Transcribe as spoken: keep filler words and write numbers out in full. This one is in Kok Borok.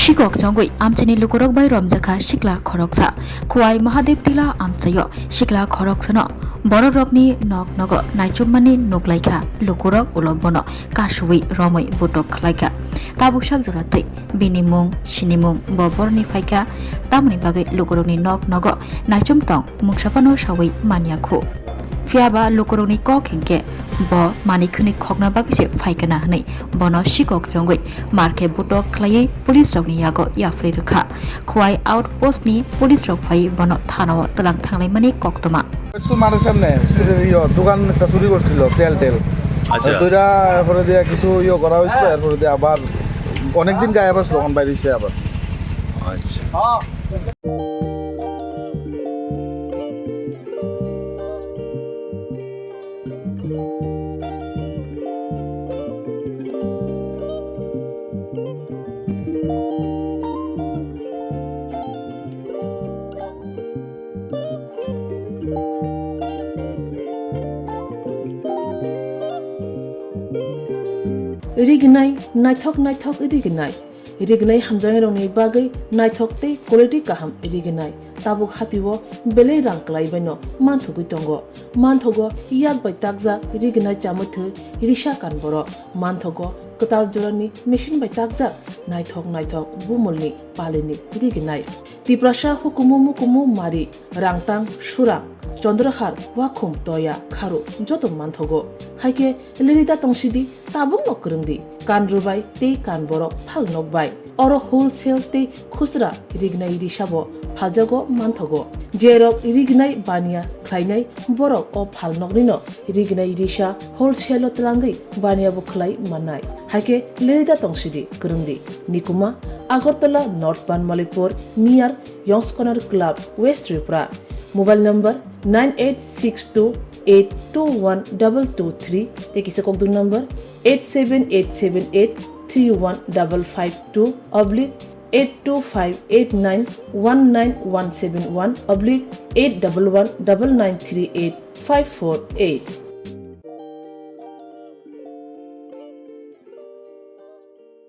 Sikok chongwi amchaini lukurok bai romjakha sikla khoroksa. Khowai Mahadev Tila amchaio sikla khoroksano bororokni nok nogo naichummani nuklaikha lukurok, ulo bono kasuwi romwi butok khlaikha. Tabuk sak jora twi bini mung, sinimung bo boroni phaikha, tamoni bagwi lukurokni nok nogo naichum tong mungsa phano sawi manya khu. Phiya ba lukurokni kok hinkhe bo manwi khwnwi khokna bagwi se phaikha na hwnwi bono sikok chongwi mar khe butok khlaiwi police rokni yago yapharwi rwkha. Khowai outpost ni police rok phaiwi bono thana o twlang thanglaimani koktwma. School মাঠের সামনে চুরির ইয়ে, দোকান একটা চুরি করছিল, তেল টেল। আচ্ছা। দুইটা এরপরে দিয়ে কিছু ইয়ে করা হয়েছিল, এরপরে দিয়ে আবার অনেকদিন গায়েব আসলো, এখন বাইরে হয়েছে আবার। আচ্ছা। Rignai, naithok naithok rignai. Rignai hamjaknairokni bagwi naithok tei quality kaham rignai. Tabuk hatio belai rang kwlai baino manthogwi tongo. Manthogo yak bai takjak rignai chamwi thwi risa kan borok. Manthogo kwtal jorani machine bai takjak naithok naithok bumulni palini rignai. Tiprasa hukumu mukumu mari, rangtang, surang, chondrohar, wakhum, toya, kharu joto manthogo. Haikhe lirida tongsidi, tabukno kwrwngdi, kan rwbai tei kan borok phal nokbai. Oro wholesale tei khusra rignai risabo phaljago manthogo. Jerok rignai baniya khlainai borok o phal noknino rignai risa wholesale-o twlangwi baniya bo khlai mannai. Haikhe lirida tongsidi kwrwngdi. Nikuma, Agartala North Banmalipur, near Yongskonar Club, West Tripura. Mobile number nine eight six two eight two one double two three tei kisa kokduk number eight seven eight seven eight three one double five two oblique eight two five eight nine one nine one seven one oblique eight double one double nine three eight five four eight.